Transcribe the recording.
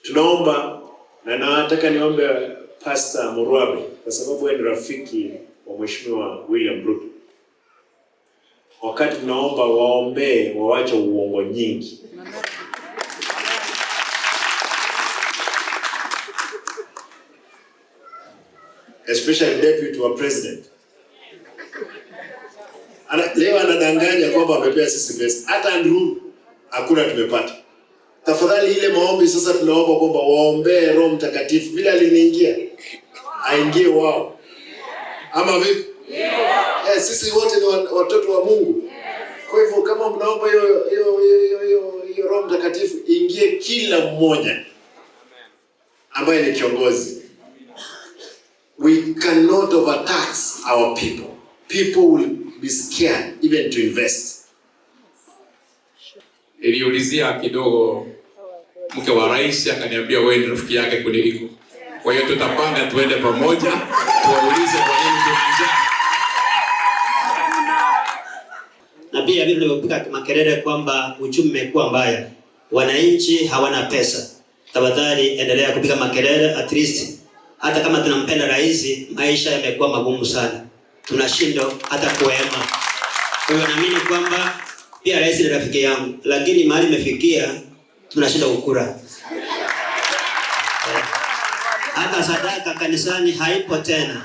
Tunaomba na nataka niombe Pastor Murwabe kwa sababu yeye ni rafiki wa Mheshimiwa William Ruto. Wakati tunaomba waombee wawache uongo nyingi. Especially deputy wa president. Leo anadanganya kwamba amepea sisi pesa. Hata Andrew hakuna tumepata. Tafadhali ile maombi sasa tunaomba kwamba waombee Roho Mtakatifu vile aliniingia aingie wao. Ama vipi? Yeah. Sisi wote ni watoto wa Mungu. Kwa hivyo kama mnaomba hiyo Roho Mtakatifu ingie kila mmoja ambaye ni kiongozi. We cannot overtax our people. People will be scared even to invest. Niliulizia kidogo mke wa rais akaniambia wewe ni rafiki yake kuniliko. Kwa hiyo tutapanga tuende pamoja tuwaulize kwa nini tuna njaa. Na pia vile tulivyopiga makelele kwamba uchumi umekuwa mbaya, wananchi hawana pesa. Tafadhali endelea kupiga makelele, at least hata kama tunampenda rais, maisha yamekuwa magumu sana, tunashindwa hata kuhema. Kwa hiyo naamini kwamba pia rais ni rafiki yangu, lakini mahali imefikia tunashindwa kukula. Hata sadaka kanisani haipo tena.